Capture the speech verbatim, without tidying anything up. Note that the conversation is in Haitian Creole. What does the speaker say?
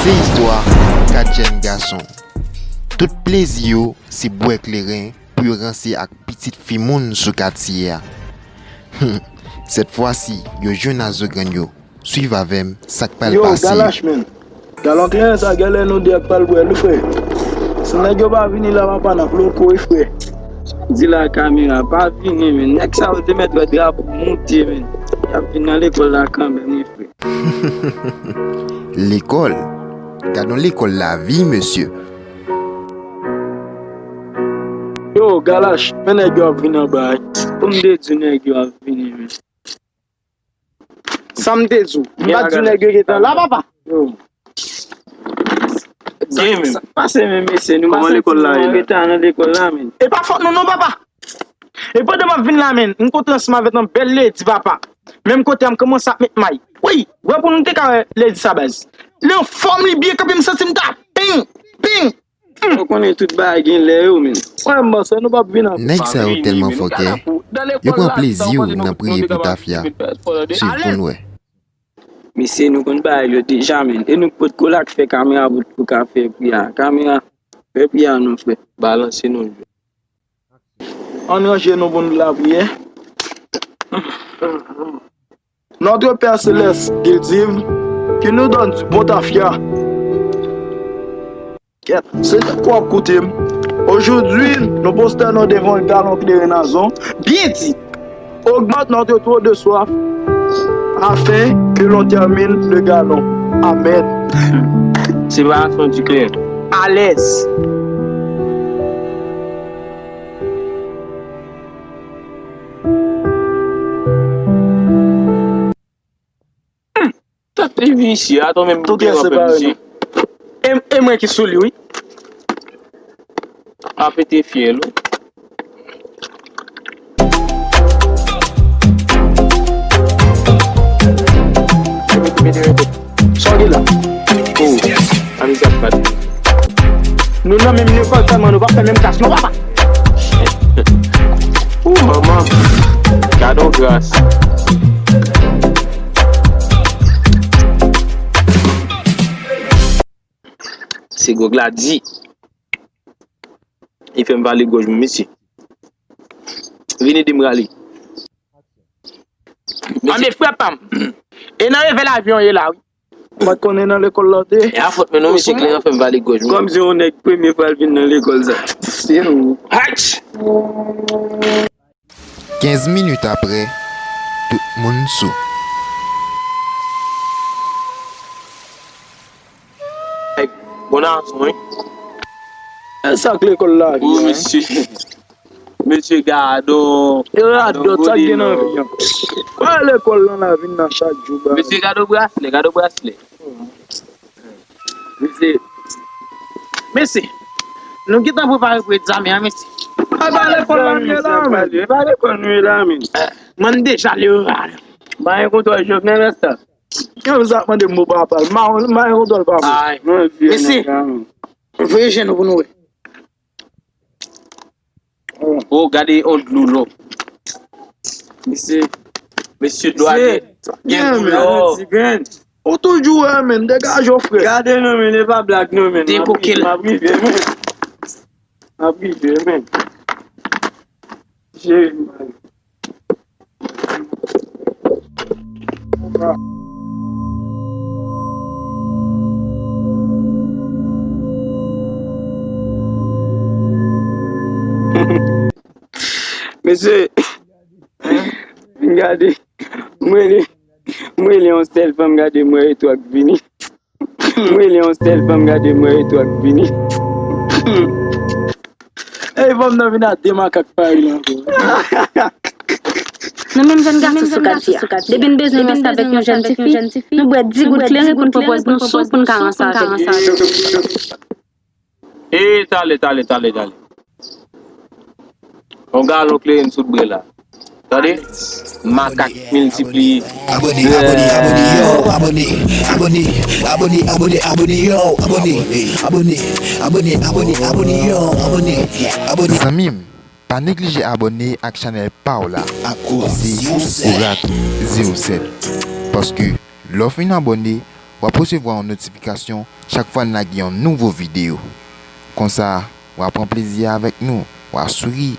Se istwa kat jèn gason. Tout plezi yo se bwè kleren pou yo ranse ak pitit fi moun sou katye a. Sèt fwa si, yo jwenn a zo grenn yo. Swiv avè m sa k pral pase. Yo, Galash, men. Galon kleren sa, genlè nou de ak pral bwè l, wi, frè. Si nèg yo pa vini la, papa, n ap loko, wi, frè. Di la kamera, pa vini, men. Nèg sa yo te mèt wè drapo monte, men. Y ap vin nan lekòl la kanmenm, wi, frè. Lekòl. Gad yon lekòl lavi, mesye. Yo, Galash, men nèg yo ap vin anba. Pou m te di nèg yo ap vini, men. Sa m te di w. M pa t di w nèg yo gentan la, papa. Yo. Sa k pase, men, mesye? Nou pa santi nou an reta nan lekòl la, men. E pa fòt nou non, papa. E pandan m ap vin la, men, m kontre ansanm avèk yon bèl ledi, papa. Menm kote a, m kòmanse ap met may. Wi, wè pou nou te ka wè ledi sa, baz. Li anfòm, li byen kanpe, m santi m ta ping, ping. Ou konnen tout bagay gen lè yo, men. Wè, m panse nou p ap vin ankò. Nèg sa yo tèlman fòkè, yo pran plezi yo nan priye pou tafya. Swiv pou n wè. Mesye, nou konn bagay yo deja, men. E nou potko la k fè kamera pou, pou ka fè pri a. Kamera, fè pri a non, frè. Balanse non. Ann ranje nou pou n lapriyè. Notre Père Céleste, il dit, qui nous donne du bon tafya. Kèt, se tankou w ap koute m. Aujourd'hui, nous prosternons devant le galon kleren a zo. Byen di. Augmente notre trop de soif, afin que l'on termine le galon. Amen. Séparation du cœur. Alèz. Tèt li visye, atò menm pou te ranpe misye. E, e mwen ki sou li, wi. A pete fyèl, wi. Sa w gen la? Oh, a misye ap bat. Nou nan menm lekòl sèlman, nou pa fè menm klas, non, papa. Ou manman, gad on gras. Se gwòg la di. Li fè m vale gòj mwen, mesye. Vini di m rale. Anben, frè pa m. E nan revè lavi w ye la, wi. M pa t konnen nan lekòl la w te. E a fòt mwen non, mesye, kleren fè m vale gòj mwen. Kòm se yon nèg premye fwa l vin nan lekòl sa. Se ou. Hach! Kenz minit apre, tout moun sou. Bon avan, wi. E sa k lekòl la, wi, mesye. Mesye, gadon. E radòt, sa k gen nan vi an? Wè lekòl lan la vin nan chak jou, ba. Mesye, gadon braslè, gadon braslè. Mesye. Mesye. Nou gentan prepare pou egzamen an, mesye. A pa lekòl la nou ye la, men. E pa lekòl nou ye la, men. Mwen deja le oral. Ba gen kontwòl Jovenel, resta. Kèm sa ap mande m mo papa l. Ma, ma gen kontwòl papa. Ay. Mesye. Voye je nou pou nou wè. Oh, gade yon dlo lò. Mesye, mesye dwa gen, gen koulè. Ou toujou wè, men, degaje w, frè. Gade non, men, e pa blag non, men. Dekoke l. M ap rive, men. M ap rive, men. Jere m. Mesye, gade, mwen li, mwen li yon sèl fanm, gade mwen etwa k vini. Mwen li yon sèl fanm, gade mwen etwa k vini. Ey, fanm nan vin a de makak parèy la ankò. Nou menm jèn gason sou katye a, depi n bezwen ranse avèk yon jèn tifi, nou bwè di goud kleren pou n pran pòz nou sou pou n ka ranse avèk li. E talè, talè, talè, talè. On galon kleren sou bre la. Tande? Makak miltipliye. Abòne, abòne, abòne, yo, abòne, abòne, abòne, abòne, abòne, yo, abòne, abòne, abòne, abòne, abòne, yo, abòne, abòne. Zanmi m, pa neglije abòne ak chanèl pa w la. Se Oracle zewo sèt. Paske lè w fin abòne, w ap resevwa yon notifikasyon chak fwa n lage yon nouvo videyo. Konsa, w a pran plezi avèk nou, w a souri,